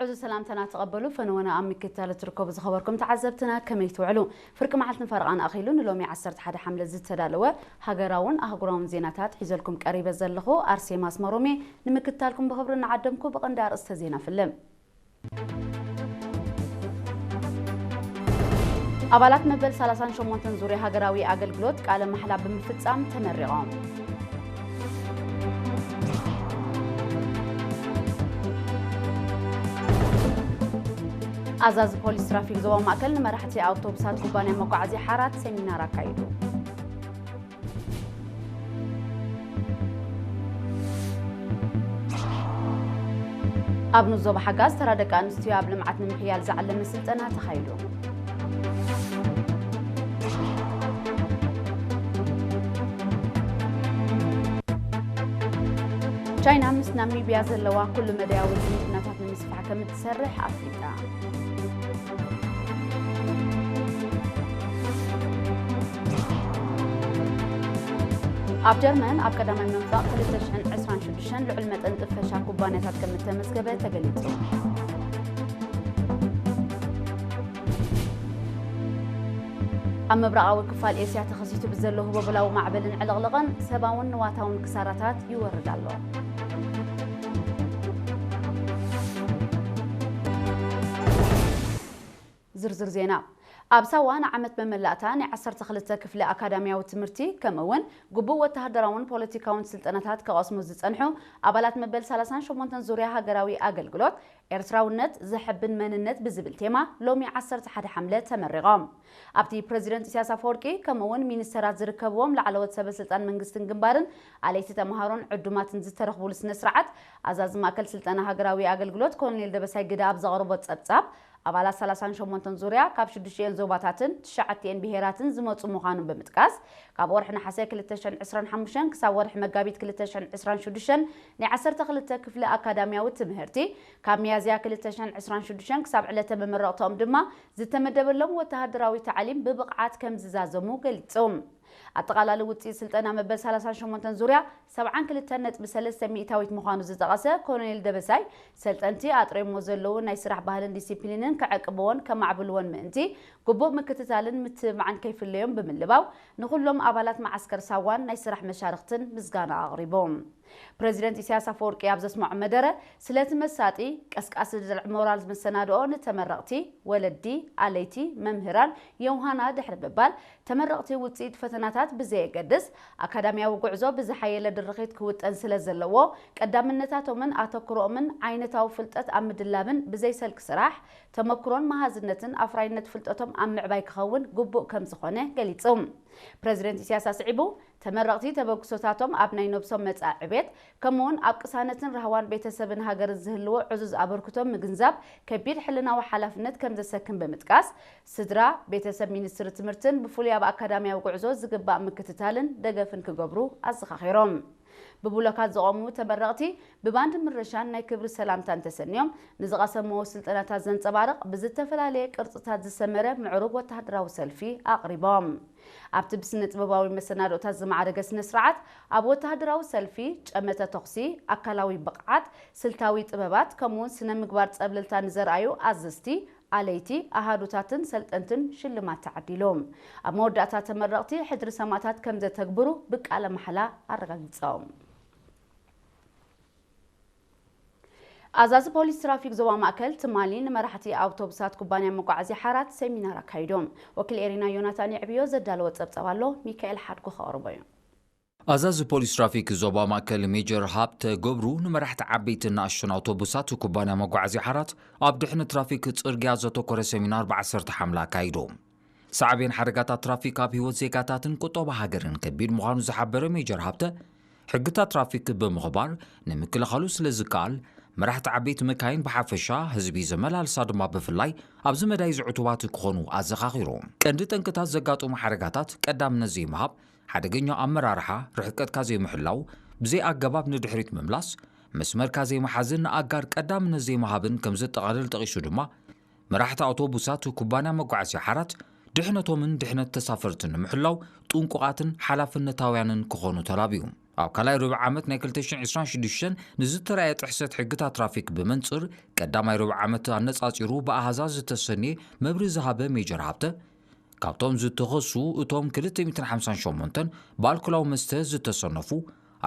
እዚ ሰላምታና ተቐበሉ። ፈነወና ኣብ ምክትታል እትርከቡ ዝኸበርኩም ተዓዘብትና ከመይ ትውዕሉ? ፍርቂ መዓልትን ፈረቓን ኣኺሉ ንሎሚ ዓሰርተ ሓደ ሓምለ ዝተዳለወ ሃገራውን ኣህጉራውን ዜናታት ሒዘልኩም ቀሪበ ዘለኹ ኣርሴማ ኣስመሮም እየ። ንምክትታልኩም ብኽብሪ እናዓደምኩ ብቐንዲ ኣርእስተ ዜና ፍልም። ኣባላት መበል ሰላሳን ሸሞንተን ዙርያ ሃገራዊ ኣገልግሎት ቃለ ማሕላ ብምፍጻም ተመሪቖም። ኣዛዚ ፖሊስ ትራፊክ ዞባ ማእከል ንመራሕቲ ኣውቶቡሳት ኩባንያ መጓዓዝያ ሓራት ሰሚናር ኣካይዱ። ኣብ ንኡስ ዞባ ሓጋዝ ተራ ደቂ ኣንስትዮ ኣብ ልምዓት ንምሕያል ዝዓለመ ስልጠና ተኻይዱ። ቻይና ምስ ናሚብያ ዘለዋ ኩሉ መዳያዊ ዝምድናታት ንምስፋሕ ከም እትሰርሕ ኣፍሊጣ። ኣብ ጀርመን ኣብ ቀዳማይ መንፈቕ ክልተ ሽሕን ዕስራን ሽዱሽተን ልዑል መጠን ጥፈሻ ኩባንያታት ከም እተመዝገበ ተገሊጹ። ኣብ ምብራቓዊ ክፋል ኤስያ ተኸሲቱ ብዘሎ ህቦብላዊ ማዕበልን ዕልቕልቕን ሰብኣውን ንዋታውን ክሳራታት ይወርድ ኣሎ። ዝርዝር ዜና። ኣብ ሳዋ ንዓመት መመላእታ ናይ ዓሰርተ ክልተ ክፍሊ ኣካዳሚያዊ ትምህርቲ፣ ከምኡ እውን ግቡእ ወተሃደራውን ፖለቲካውን ስልጠናታት ክቐስሙ ዝጸንሑ ኣባላት መበል ሰላሳን ሸሞንተን ዙርያ ሃገራዊ ኣገልግሎት፣ ኤርትራውነት ዘሐብን መንነት ብዝብል ቴማ ሎሚ ዓሰርተ ሓደ ሓምለ ተመሪቖም። ኣብቲ ፕረዚደንት ኢሳያስ ኣፈወርቂ ከምኡ እውን ሚኒስተራት ዝርከብዎም ላዕለዎት ሰበ ስልጣን መንግስትን ግንባርን ኣለይቲ ተምሃሮን ዕዱማትን ዝተረኽቡሉ ስነ ስርዓት፣ ኣዛዚ ማእከል ስልጠና ሃገራዊ ኣገልግሎት ኮሎኔል ደበሳይ ግደ ኣብ ዘቕረቦ ጸብጻብ፣ ኣባላት ሰላሳን ሸሞንተን ዙርያ ካብ ሽዱሽተን ዞባታትን ትሽዓቲኤን ብሄራትን ዝመጹ ምዃኖም ብምጥቃስ፣ ካብ ወርሒ ነሓሰ ክልተ ሽሕን ዕስራን ሓሙሽተን ክሳብ ወርሒ መጋቢት ክልተ ሽሕን ዕስራን ሽዱሽተን ናይ ዓሰርተ ክልተ ክፍሊ ኣካዳሚያዊ ትምህርቲ፣ ካብ ሚያዝያ ክልተ ሽሕን ዕስራን ሽዱሽተን ክሳብ ዕለተ መመረቕታኦም ድማ ዝተመደበሎም ወተሃደራዊ ታዕሊም ብብቕዓት ከም ዝዛዘሙ ገሊጹ። ኣጠቓላሊ ውጽኢት ስልጠና መበል ሰላሳን ሸሞንተን ዙርያ ሰብዓን ክልተን ነጥቢ ሰለስተ ሚእታዊት ምዃኑ ዝጠቐሰ ኮሎኔል ደበሳይ፣ ሰልጠንቲ ኣጥሪዮሞ ዘለዉ ናይ ስራሕ ባህልን ዲሲፕሊንን ከዕቅብዎን ከማዕብልዎን ምእንቲ፣ ግቡእ ምክትታልን ምትብባዕን ከይፍለዮም ብምልባው፣ ንኹሎም ኣባላት መዓስከር ሳዋን ናይ ስራሕ መሻርኽትን ምስጋና ኣቕሪቦም። ፕረዚደንት ኢሳያስ ኣፈወርቂ ኣብ ዘስምዖ መደረ፣ ስለቲ መሳጢ ቀስቃሲ ድርዕ ሞራል መሰናድኦ ንተመረቕቲ፣ ወለዲ፣ ኣለይቲ፣ መምህራን የውሃና ድሕሪ ምባል፣ ተመረቕቲ ውጽኢት ፈተናታት ብዘየገድስ፣ ኣካዳሚያዊ ጉዕዞ ብዝሓየለ ድርኺት ክውጠን ስለ ዘለዎ፣ ቀዳምነታቶምን ኣተኩሮኦምን ዓይነታዊ ፍልጠት ኣብ ምድላብን ብዘይሰልኪ ስራሕ፣ ተመኩሮን መሃዝነትን ኣፍራይነት ፍልጠቶም ኣብ ምዕባይ ክኸውን ግቡእ ከም ዝኾነ ገሊጹ። ፕረዚደንት ኢሳያስ ኣስዒቡ፣ ተመረቕቲ ተበግሶታቶም ኣብ ናይ ነብሶም መጻኢ ዕቤት፣ ከምኡውን ኣብ ቅሳነትን ራህዋን ቤተሰብን ሃገርን ዝህልዎ ዕዙዝ ኣበርክቶ ምግንዛብ ከቢድ ሕልናዊ ሓላፍነት ከም ዘሰክም ብምጥቃስ፣ ስድራ፣ ቤተሰብ፣ ሚኒስትሪ ትምህርትን ብፍሉይ ኣብ ኣካዳሚያዊ ጉዕዞ ዝግባእ ምክትታልን ደገፍን ክገብሩ ኣዘኻኺሮም። ብብሎካት ዝቖሙ ተመረቕቲ ብባንድ ምርሻን ናይ ክብሪ ሰላምታ እንተሰንዮም፣ ንዝቐሰምዎ ስልጠናታት ዘንጸባርቕ ብዝተፈላለየ ቅርጽታት ዝሰመረ ምዕሩግ ወተሃደራዊ ሰልፊ ኣቕሪቦም። ኣብቲ ብስነ ጥበባዊ መሰናድኦታት ዝማዕረገ ስነ ስርዓት፣ ኣብ ወተሃደራዊ ሰልፊ፣ ጨመተ ተኹሲ፣ ኣካላዊ ብቕዓት፣ ስልታዊ ጥበባት፣ ከምኡውን ስነ ምግባር ጸብለልታ ንዘርኣዩ ኣዘዝቲ፣ ኣለይቲ፣ ኣሃዱታትን ሰልጠንትን ሽልማት ተዓዲሉ። ኣብ መወዳእታ ተመረቕቲ ሕድሪ ሰማእታት ከም ዘተግብሩ ብቃለ ማሕላ ኣረጋጊጾም። ኣዛዚ ፖሊስ ትራፊክ ዞባ ማእከል ትማሊ ንመራሕቲ ኣውቶቡሳት ኩባንያ መጓዓዝያ ሓራት ሰሚናር ኣካይዶም። ወኪል ኤሪና ዮናታን የዕብዮ ዘዳለዎ ጸብጻብ ኣሎ፣ ሚካኤል ሓድጉ ከቕርቦ እዩ። ኣዛዚ ፖሊስ ትራፊክ ዞባ ማእከል ሜጀር ሃብተ ገብሩ ንመራሕቲ ዓበይትን ንኣሽቱን ኣውቶቡሳት ኩባንያ መጓዓዝያ ሓራት ኣብ ድሕነት ትራፊክ ጽርግያ ዘተኮረ ሰሚናር ብዓሰርተ ሓምለ ኣካይዱ። ሳዕቤን ሓደጋታት ትራፊክ ኣብ ህይወት ዜጋታትን ቁጠባ ሃገርን ከቢድ ምዃኑ ዝሓበረ ሜጀር ሃብተ፣ ሕግታት ትራፊክ ብምኽባር ንምክልኻሉ ስለ ዝከኣል፣ መራሕቲ ዓበይቲ መካይን ብሓፈሻ፣ ህዝቢ ዘመላልሳ ድማ ብፍላይ ኣብዚ መዳይ ዝዕቱባት ክኾኑ ኣዘኻኺሩ። ቀንዲ ጠንቅታት ዘጋጥሙ ሓደጋታት ቀዳምነት ዘይምሃብ፣ ሓደገኛ ኣመራርሓ፣ ርሕቀትካ ዘይምሕላው፣ ብዘይ ኣገባብ ንድሕሪት ምምላስ፣ መስመርካ ዘይምሓዝን ንኣጋር ቀዳምነት ዘይምሃብን ከም ዘጠቓልል ጠቒሱ ድማ፣ መራሕቲ ኣውቶቡሳት ኩባንያ መጓዓዝያ ሓራት ድሕነቶምን ድሕነት ተሳፈርትን ንምሕላው ጥንቁቓትን ሓላፍነታውያንን ክኾኑ ተላብዩ። ኣብ ካልኣይ ርብዒ ዓመት ናይ ክልተ ሽሕን ዕስራን ሽዱሽተን ንዝተራእየ ጥሕሰት ሕግታት ትራፊክ ብመንጽር ቀዳማይ ርብዒ ዓመት ኣነጻጺሩ ብኣሃዛት ዝተሰንየ መብርሂ ዝሃበ ሜጀር ሃብተ፣ ካብቶም ዝተኸሱ እቶም ክልተ ሚእትን ሓምሳን ሸሞንተን ብኣልኮላዊ መስተ ዝተሰነፉ፣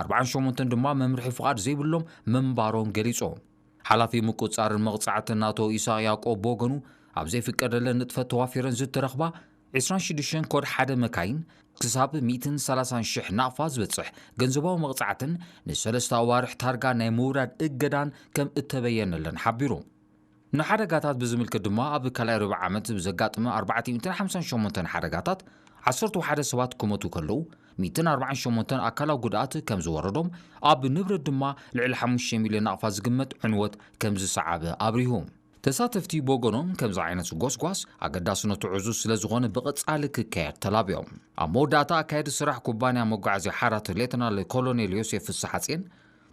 ኣርባዓን ሸሞንተን ድማ መምርሒ ፍቓድ ዘይብሎም ምንባሮም ገሊጹ። ሓላፊ ምቁጽጻርን መቕጻዕትን ኣቶ ኢሳቕ ያዕቆብ ብወገኑ፣ ኣብ ዘይፍቀደለን ንጥፈት ተዋፊረን ዝተረኽባ ዕስራን ሽዱሽተን ኮድ ሓደ መካይን ክሳብ ሚእትን ሰላሳን ሽሕ ናቕፋ ዝበጽሕ ገንዘባዊ መቕጻዕትን ንሰለስተ ኣዋርሕ ታርጋ ናይ ምውራድ እገዳን ከም እተበየነለን ሓቢሩ። ንሓደጋታት ብዝምልከት ድማ ኣብ ካልኣይ ርብዒ ዓመት ብዘጋጠመ ኣርባዕተ ሚእትን ሓምሳን ሸሞንተን ሓደጋታት ዓሰርተ ሓደ ሰባት ክሞቱ ከለዉ፣ ሚእትን ኣርባዓን ሸሞንተን ኣካላዊ ጉድኣት ከም ዝወረዶም፣ ኣብ ንብረት ድማ ልዕሊ ሓሙሽተ ሚልዮን ናቕፋ ዝግመት ዕንወት ከም ዝሰዓበ ኣብሪሁ። ተሳተፍቲ ብወገኖም፣ ከምዚ ዓይነት ጎስጓስ ኣገዳስነቱ ዕዙዝ ስለ ዝኾነ ብቐጻሊ ክካየድ ተላብዮም። ኣብ መወዳእታ ኣካያዲ ስራሕ ኩባንያ መጓዓዝያ ሓራት ሌተናል ኮሎኔል ዮሴፍ ፍስሓጽዮን፣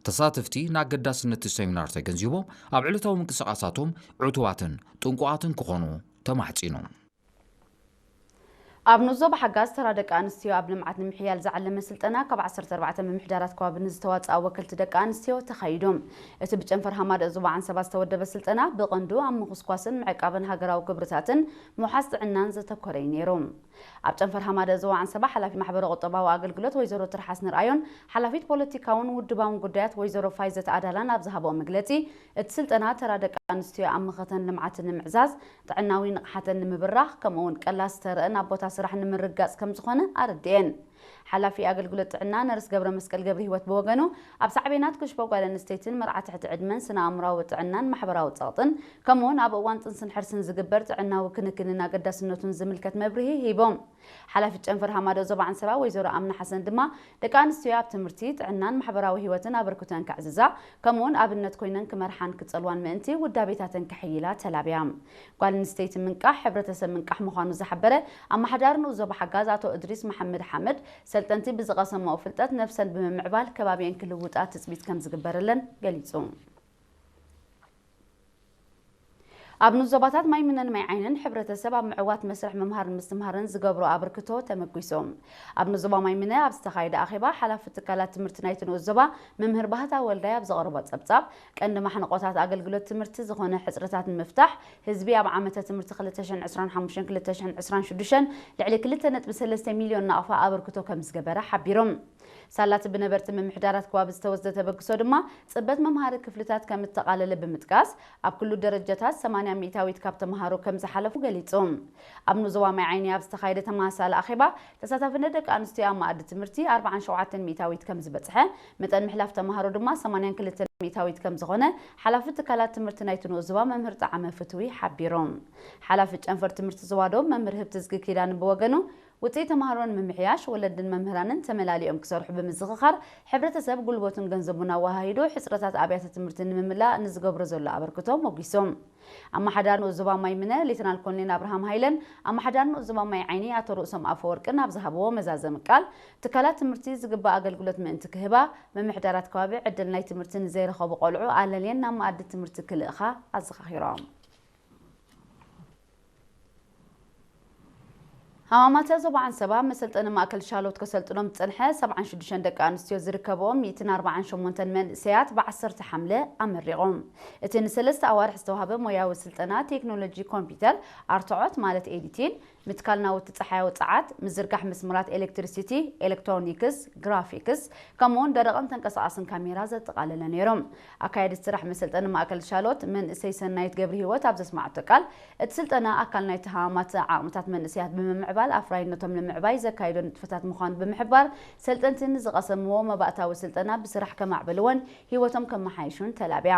ተሳተፍቲ ንኣገዳስነት እቲ ሰሚናር ተገንዚቦም ኣብ ዕለታዊ ምንቅስቓሳቶም ዕቱባትን ጥንቁቓትን ክኾኑ ተማሕጺኑ። ኣብ ንኡስ ዞባ ሓጋዝ ተራ ደቂ ኣንስትዮ ኣብ ልምዓት ንምሕያል ዝዓለመ ስልጠና ካብ ዓሰርተ ኣርባዕተ ምምሕዳራት ከባቢ ንዝተዋፅኣ ወከልቲ ደቂ ኣንስትዮ ተኻይዱ። እቲ ብጨንፈር ሃማደእ ዞባ ዓንሰባ ዝተወደበ ስልጠና ብቐንዱ ኣብ ምኹስኳስን ምዕቃብን ሃገራዊ ክብርታትን ምውሓስ ጥዕናን ዘተኮረ እዩ ነይሩ። ኣብ ጨንፈር ሃማደእ ዞባ ዓንሰባ ሓላፊ ማሕበረ ቁጠባዊ ኣገልግሎት ወይዘሮ ትርሓስ ንርኣዮን ሓላፊት ፖለቲካውን ውድባውን ጉዳያት ወይዘሮ ፋይዘት ኣዳላን ኣብ ዝሃበኦ መግለፂ፣ እቲ ስልጠና ተራ ደቂ ኣንስትዮ ኣብ መኸተን ልምዓትን ንምዕዛዝ፣ ጥዕናዊ ንቕሓተን ንምብራኽ፣ ከምኡ እውን ቀላስ ተረአን ኣብ ቦታ ስራሕ ንምርግጋፅ ከም ዝኾነ ኣረድኤን። ሓላፊ ኣገልግሎት ጥዕና ነርስ ገብረ መስቀል ገብረ ህይወት ብወገኑ፣ ኣብ ሳዕቤናት ክሽቦ ጓል ኣንስተይትን መርዓ ትሕቲ ዕድመን ስነ ኣእምራዊ ጥዕናን ማሕበራዊ ጸቕጥን፣ ከምኡ እውን ኣብ እዋን ጥንስን ሕርስን ዝግበር ጥዕናዊ ክንክንን ኣገዳስነቱን ዝምልከት መብርሂ ሂቦም። ሓላፊት ጨንፈር ሃማዶ ዞባ ዓንሰባ ወይዘሮ ኣምና ሓሰን ድማ፣ ደቂ ኣንስትዮ ኣብ ትምህርቲ፣ ጥዕናን ማሕበራዊ ህይወትን ኣበርክቶን ከዕዝዛ፣ ከምኡውን ኣብነት ኮይነን ክመርሓን ክጸልዋን ምእንቲ ውዳቤታተን ከሕይላ ተላብያ። ጓል ኣንስተይቲ ምንቃሕ ሕብረተሰብ ምንቃሕ ምዃኑ ዝሓበረ ኣመሓዳሪ ንኡስ ዞባ ሓጋዝ ኣቶ እድሪስ መሓመድ ሓመድ፣ ሰልጠንቲ ብዝቐሰምኦ ፍልጠት ነብሰን ብምምዕባል ከባቢአን ክልውጣ ትጽቢት ከም ዝግበረለን ገሊጹ። ኣብ ንኡስ ዞባታት ማይምነን ማይ ዓይንን ሕብረተሰብ ኣብ ምዕዋት መስርሕ ምምሃርን ምስትምሃርን ዝገብሮ ኣበርክቶ ተመጒሶም። ኣብ ንኡስ ዞባ ማይምነ ኣብ ዝተኻየደ ኣኼባ፣ ሓላፊ ትካላት ትምህርቲ ናይቲ ንኡስ ዞባ መምህር ባህታ ወልዳይ ኣብ ዘቕረቦ ጸብጻብ፣ ቀንዲ ማሕንቆታት ኣገልግሎት ትምህርቲ ዝኾነ ሕጽረታት ንምፍታሕ፣ ህዝቢ ኣብ ዓመተ ትምህርቲ ክልተ ሽሕን ዕስራን ሓሙሽተን ክልተ ሽሕን ዕስራን ሽዱሽተን ልዕሊ ክልተ ነጥቢ ሰለስተ ሚልዮን ናቕፋ ኣበርክቶ ከም ዝገበረ ሓቢሮም። ሳላቲ ብነበርቲ ምምሕዳራት ከባቢ ዝተወስደ ተበግሶ ድማ፣ ጽበት መምሃሪ ክፍልታት ከም እተቓለለ ብምጥቃስ፣ ኣብ ኩሉ ደረጃታት ሰማንያ ሚእታዊት ካብ ተምሃሮ ከም ዝሓለፉ ገሊጹ። ኣብ ንኡስ ዞባ ማይ ዓይኒ ኣብ ዝተኻየደ ተመሳሳሊ ኣኼባ፣ ተሳታፍነት ደቂ ኣንስትዮ ኣብ መኣዲ ትምህርቲ ኣርባዓን ሸውዓተን ሚእታዊት ከም ዝበጽሐ፣ መጠን ምሕላፍ ተምሃሮ ድማ ሰማንያን ክልተን ሚእታዊት ከም ዝኾነ ሓላፊ ትካላት ትምህርቲ ናይቲ ንኡስ ዞባ መምህር ጠዓመ ፍትዊ ሓቢሮም። ሓላፊ ጨንፈር ትምህርቲ ዞባ ዶብ መምህር ህብትዝጊ ኪዳነ ብወገኑ፣ ውፅኢት ተምሃሮ ንምምሕያሽ ወለድን መምህራንን ተመላሊኦም ክሰርሑ ብምዝኽኻር፣ ሕብረተሰብ ጉልበቱን ገንዘቡን ኣወሃሂዱ ሕፅረታት ኣብያተ ትምህርቲ ንምምላእ ንዝገብሮ ዘሎ ኣበርክቶ ሞጒሶም። ኣመሓዳሪ ንኡስ ዞባ ማይ ምነ ሌተናል ኮሎኔል ኣብርሃም ሃይለን ኣመሓዳሪ ንኡስ ዞባ ማይ ዓይኒ ኣቶ ርእሶም ኣፈወርቅን ኣብ ዝሃብዎ መዛዘሚ ቃል፣ ትካላት ትምህርቲ ዝግባእ ኣገልግሎት ምእንቲ ክህባ፣ ምምሕዳራት ከባቢ ዕድል ናይ ትምህርቲ ንዘይረኸቡ ቆልዑ ኣለልየን ናብ መኣዲ ትምህርቲ ክልእኻ ኣዘኻኺሮም። ሃማማተ ዞባ ዓንሰባ መሰልጠኒ ማእከል ሻሎት ከሰልጥኖም ዝጸንሐ ሰብዓን ሽዱሽተን ደቂ ኣንስትዮ ዝርከብኦም ሚእትን ኣርባዓን ሸሞንተን መንእሰያት ብዓሰርተ ሓምለ ኣመሪቖም። እቲ ንሰለስተ ኣዋርሕ ዝተዋህበ ሞያዊ ስልጠና ቴክኖሎጂ ኮምፒውተር፣ ኣርትዖት ማለት ኤዲቲን፣ ምትካል ናውቲ ጸሓያዊ ጸዓት፣ ምዝርጋሕ መስመራት ኤሌክትሪሲቲ፣ ኤሌክትሮኒክስ፣ ግራፊክስ፣ ከምኡውን ደረቕን ተንቀሳቓስን ካሜራ ዘጠቓለለ ነይሮም። ኣካየዲት ስራሕ መሰልጠኒ ማእከል ሻሎት መንእሰይ ሰናይት ገብረ ህይወት ኣብ ዘስማዓቶ ቃል፣ እቲ ስልጠና ኣካል ናይቲ ሃማማት ዓቕምታት መንእሰያት ብምምዕባል ኣፍራይነቶም ንምዕባይ ዘካይዶ ንጥፈታት ምዃኑ ብምሕባር፣ ሰልጠንቲ ንዝቐሰምዎ መባእታዊ ስልጠና ብስራሕ ከማዕብልዎን ህይወቶም ከመሓይሹን ተላብያ።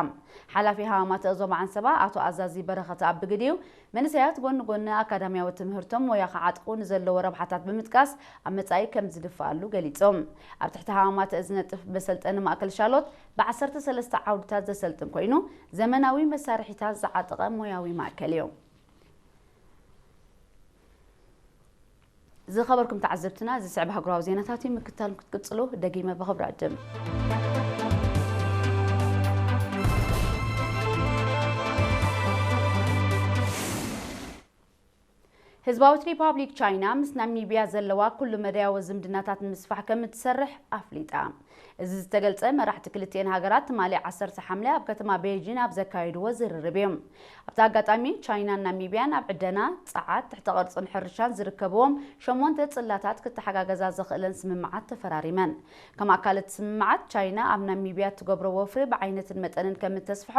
ሓላፊ ሃማማተ ዞባ ዓንሰባ ኣቶ ኣዛዚ በረኸት ኣብ ብግዲኡ፣ መንእሰያት ጎኒ ጎኒ ኣካዳሚያዊ ትምህርቶም ሞያ ክዓጥቑ ንዘለዎ ረብሓታት ብምጥቃስ፣ ኣብ መጻኢ ከም ዝድፍኣሉ ገሊጾም። ኣብ ትሕቲ ሃማማተ ዝነጥፍ መሰልጠኒ ማእከል ሻሎት ብዓሰርተ ሰለስተ ዓውድታት ዘሰልጥን ኮይኑ፣ ዘመናዊ መሳርሒታት ዝዓጠቐ ሞያዊ ማእከል እዩ። ዝኸበርኩም ተዓዘብትና፣ ዝስዕብ ሃገራዊ ዜናታት እዩ። ምክታል ክትቅጽሉ ደጊመ ብኽብሪ ዕድም። ህዝባዊት ሪፓብሊክ ቻይና ምስ ናሚብያ ዘለዋ ኩሉ መዳያዊ ዝምድናታት ንምስፋሕ ከም እትሰርሕ ኣፍሊጣ። እዚ ዝተገልጸ መራሕቲ ክልቲኤን ሃገራት ትማሊ ዓሰርተ ሓምለ ኣብ ከተማ ቤይጂን ኣብ ዘካየድዎ ዝርርብ እዩ። ኣብቲ ኣጋጣሚ ቻይናን ናሚቢያን ኣብ ዕደና፣ ጸዓት፣ ትሕተ ቅርጽን ሕርሻን ዝርከብዎም ሸሞንተ ጽላታት ክተሓጋገዛ ዘኽእለን ስምምዓት ተፈራሪመን። ከም ኣካል እቲ ስምምዓት ቻይና ኣብ ናሚቢያ እትገብሮ ወፍሪ ብዓይነትን መጠንን ከም እተስፍሖ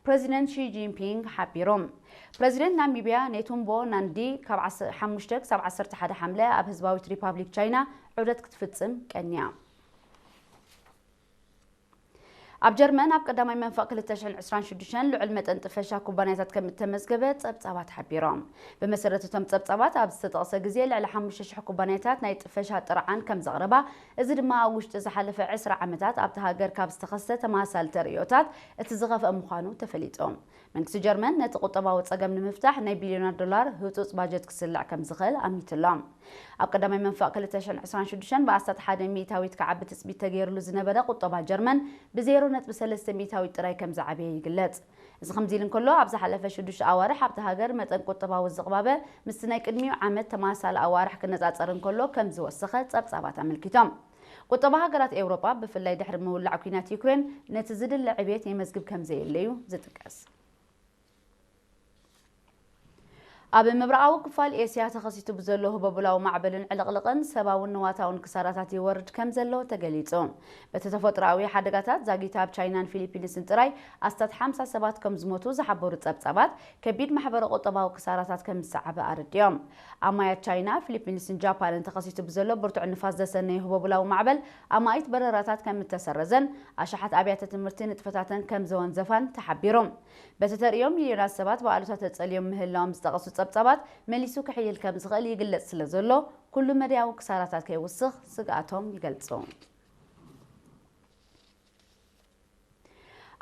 ፕረዚደንት ሺ ጂንፒንግ ሓቢሮም። ፕረዚደንት ናሚቢያ ኔቱምቦ ናንዲ ካብ ሓሙሽተ ክሳብ ዓሰርተ ሓደ ሓምለ ኣብ ህዝባዊት ሪፓብሊክ ቻይና ዑደት ክትፍጽም ቀንያ። ኣብ ጀርመን ኣብ ቀዳማይ መንፈቕ ክልተ ሽሕን ዕስራን ሽዱሽተን ልዑል መጠን ጥፈሻ ኩባንያታት ከም እተመዝገበ ጸብጻባት ሓቢሮም። ብመሰረት እቶም ጸብጻባት ኣብ ዝተጠቕሰ ግዜ ልዕሊ ሓሙሽተ ሽሕ ኩባንያታት ናይ ጥፈሻ ጥርዓን ከም ዘቕረባ፣ እዚ ድማ ኣብ ውሽጢ ዝሓለፈ ዕስራ ዓመታት ኣብቲ ሃገር ካብ ዝተኸስተ ተመሳሳሊ ተርእዮታት እቲ ዝኸፍአ ምዃኑ ተፈሊጡ። መንግስቲ ጀርመን ነቲ ቁጠባዊ ጸገም ንምፍታሕ ናይ ቢልዮናት ዶላር ህጹጽ ባጀት ክስልዕ ከም ዝኽእል ኣሚቱ ኣሎ። ኣብ ቀዳማይ መንፈቕ ክልተ ሽሕን ዕስራን ሽዱሽተን ብኣስታት ሓደ ሚእታዊት ክዓቢ ትጽቢት ተገይርሉ ዝነበረ ቁጠባ ጀርመን ብዜሮ ነጥቢ ሰለስተ ሚእታዊት ጥራይ ከም ዝዓበየ ይግለጽ። እዚ ከምዚ ኢሉ እንከሎ፣ ኣብ ዝሓለፈ ሽዱሽተ ኣዋርሕ ኣብቲ ሃገር መጠን ቁጠባዊ ዝቕባበ ምስቲ ናይ ቅድሚኡ ዓመት ተመሳሳሊ ኣዋርሕ ክነጻጸር እንከሎ ከም ዝወሰኸ ጸብጻባት ኣመልኪቶም። ቁጠባ ሃገራት ኤውሮጳ፣ ብፍላይ ድሕሪ ምውላዕ ኲናት ዩክሬን፣ ነቲ ዝድለ ዕብየት የመዝግብ ከም ዘየለ እዩ ዝጥቀስ። ኣብ ምብራቓዊ ክፋል ኤስያ ተኸሲቱ ብዘሎ ህቦብላዊ ማዕበልን ዕልቕልቕን ሰብኣውን ንዋታውን ክሳራታት ይወርድ ከም ዘሎ ተገሊጹ። በቲ ተፈጥሮኣዊ ሓደጋታት ዛጊት ኣብ ቻይናን ፊሊፒንስን ጥራይ ኣስታት ሓምሳ ሰባት ከም ዝሞቱ ዝሓበሩ ጸብጻባት፣ ከቢድ ማሕበረ ቁጠባዊ ክሳራታት ከም ዝሰዓበ ኣረዲኦም። ኣማያት ቻይና፣ ፊሊፒንስን ጃፓንን ተኸሲቱ ብዘሎ ብርቱዕ ንፋስ ዘሰነየ ህቦብላዊ ማዕበል ኣማኢት በረራታት ከም እተሰረዘን ኣሽሓት ኣብያተ ትምህርቲ ንጥፈታተን ከም ዘወንዘፋን ተሓቢሩ። በቲ ተርእዮ ሚልዮናት ሰባት ብኣሉታ ተጸልዮም ምህላዎም ዝጠቐሱ ጸብጻባት፣ መሊሱ ክሕይል ከም ዝኽእል ይግለጽ ስለ ዘሎ፣ ኩሉ መዳያዊ ክሳራታት ከይውስኽ ስግኣቶም ይገልጹ።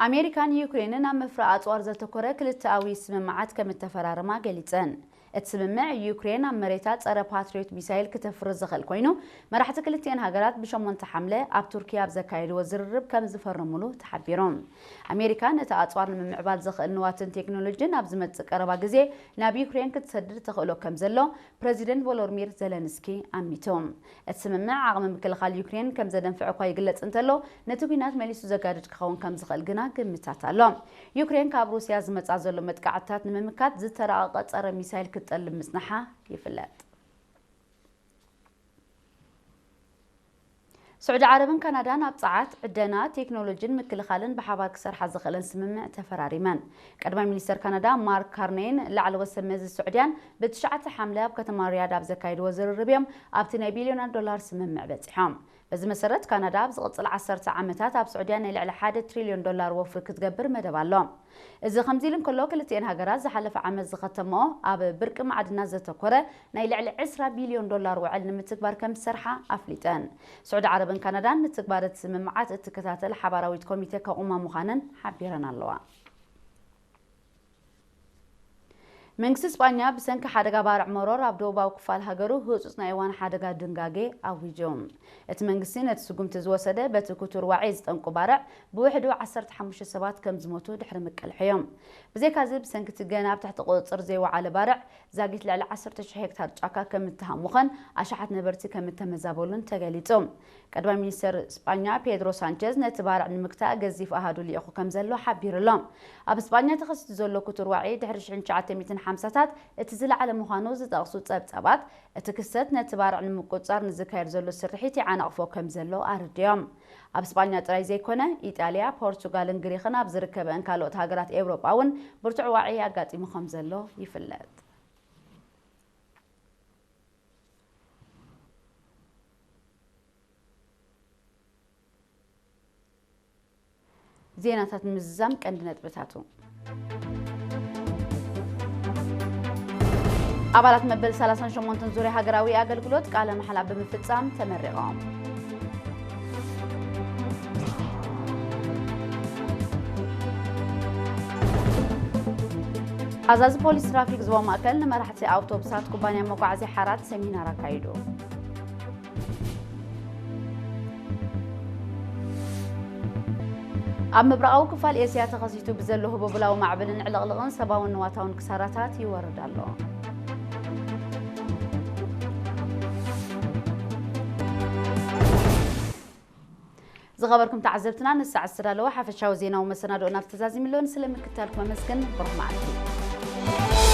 ኣሜሪካን ዩክሬንን ኣብ ምፍራይ ኣጽዋር ዘተኮረ ክልተኣዊ ስምምዓት ከም እተፈራረማ ገሊጸን። እቲ ስምምዕ፣ ዩክሬን ኣብ መሬታ ጸረ ፓትሪዮት ሚሳይል ክተፍሪ ዝኽእል ኮይኑ፣ መራሕቲ ክልቲኤን ሃገራት ብሸሞንተ ሓምለ ኣብ ቱርኪ ኣብ ዘካየድዎ ዝርርብ ከም ዝፈረሙሉ ተሓቢሩ። ኣሜሪካ ነቲ ኣጽዋር ንምምዕባል ዘኽእል ንዋትን ቴክኖሎጂን ኣብ ዝመጽእ ቀረባ ግዜ ናብ ዩክሬን ክትሰድድ ተኽእሎ ከም ዘሎ ፕረዚደንት ቮሎድሚር ዘለንስኪ ኣሚቱ። እቲ ስምምዕ ዓቕሚ ምክልኻል ዩክሬን ከም ዘደንፍዕ እኳ ይግለጽ እንተሎ፣ ነቲ ኲናት መሊሱ ዘጋድድ ክኸውን ከም ዝኽእል ግና ግምታት ኣሎ። ዩክሬን ካብ ሩስያ ዝመጻ ዘሎ መጥቃዕትታት ንምምካት ዝተራቐቐ ጸረ ሚሳይል ክትጠልብ ምጽናሓ ይፍለጥ። ስዑዲ ዓረብን ካናዳን ኣብ ጸዓት፣ ዕደና፣ ቴክኖሎጂን ምክልኻልን ብሓባር ክሰርሓ ዝኽእለን ስምምዕ ተፈራሪመን። ቀዳማይ ሚኒስተር ካናዳ ማርክ ካርኔይን ላዕለዎት ሰብ መዚ ስዑድያን ብትሽዓተ ሓምለ ኣብ ከተማ ሪያድ ኣብ ዘካየድዎ ዝርርብ እዮም ኣብቲ ናይ ቢልዮናት ዶላር ስምምዕ በጺሖም። በዚ መሰረት፣ ካናዳ ኣብ ዝቕጽል ዓሰርተ ዓመታት ኣብ ስዑድያ ናይ ልዕሊ ሓደ ትሪልዮን ዶላር ወፍሪ ክትገብር መደብ ኣሎ። እዚ ከምዚ ኢሉ እንከሎ፣ ክልቲኤን ሃገራት ዝሓለፈ ዓመት ዝኸተምኦ ኣብ ብርቂ ማዕድናት ዘተኮረ ናይ ልዕሊ ዕስራ ቢልዮን ዶላር ውዕል ንምትግባር ከም ዝሰርሓ ኣፍሊጠን። ስዑዲ ዓረብን ካናዳን ንትግባረ እቲ ስምምዓት እትከታተል ሓባራዊት ኮሚቴ ከቑማ ምዃነን ሓቢረን ኣለዋ። መንግስቲ ስጳኛ ብሰንኪ ሓደጋ ባርዕ መሮር ኣብ ደቡባዊ ክፋል ሃገሩ ህጹጽ ናይ እዋን ሓደጋ ድንጋጌ ኣዊጁ። እቲ መንግስቲ ነቲ ስጉምቲ ዝወሰደ በቲ ክቱር ዋዒ ዝጠንቁ ባርዕ ብውሕዱ ዓሰርተ ሓሙሽተ ሰባት ከም ዝሞቱ ድሕሪ ምቅልሑ እዮም። ብዘይካዚ ብሰንኪ እቲ ገና ኣብ ትሕቲ ቁጽጽር ዘይወዓለ ባርዕ ዛጊት ልዕሊ ዓሰርተ ሽሕ ሄክታር ጫካ ከም እተሃሙኸን ኣሽሓት ነበርቲ ከም እተመዛበሉን ተገሊጹ። ቀዳማይ ሚኒስተር ስጳኛ ፔድሮ ሳንቸዝ ነቲ ባርዕ ንምግታእ ገዚፍ ኣሃዱ ልኢኹ ከም ዘሎ ሓቢሩ ኣሎ። ኣብ ስጳኛ ተኸሲቱ ዘሎ ክቱር ዋዒ ድሕሪ ሽሕን ትሽዓተ ሚእትን ሓምሳታት እቲ ዝለዓለ ምዃኑ ዝጠቕሱ ጸብጻባት፣ እቲ ክስተት ነቲ ባርዕ ንምቁጽጻር ንዝካየድ ዘሎ ስርሒት ይዓናቕፎ ከም ዘሎ ኣረዲኦም። ኣብ ስጳኛ ጥራይ ዘይኮነ፣ ኢጣልያ፣ ፖርቹጋልን ግሪኽን ኣብ ዝርከበአን ካልኦት ሃገራት ኤውሮጳ እውን ብርቱዕ ዋዒ ኣጋጢሙ ከም ዘሎ ይፍለጥ። ዜናታት ንምዝዛም ቀንዲ ነጥብታቱ። ኣባላት መበል ሰላሳን ሸሞንተን ዙርያ ሃገራዊ ኣገልግሎት ቃለ መሓላ ብምፍጻም ተመሪቖም። ኣዛዚ ፖሊስ ትራፊክ ዞባ ማእከል ንመራሕቲ ኣውቶቡሳት ኩባንያ መጓዓዝያ ሓራት ሰሚናር ኣካይዱ። ኣብ ምብራቓዊ ክፋል ኤስያ ተኸሲቱ ብዘሎ ህቦብላዊ ማዕበልን ዕልቕልቕን ሰብኣውን ንዋታውን ክሳራታት ይወርድ ኣሎ። ዝኸበርኩም ተዓዘብትና፣ ንሰዓት ዝተዳለወ ሓፈሻዊ ዜናዊ መሰናድኦና ተዛዚሙ ኣሎ። ስለምክትታልኩም ኣመስግን። ብሩኽ መዓልቲ።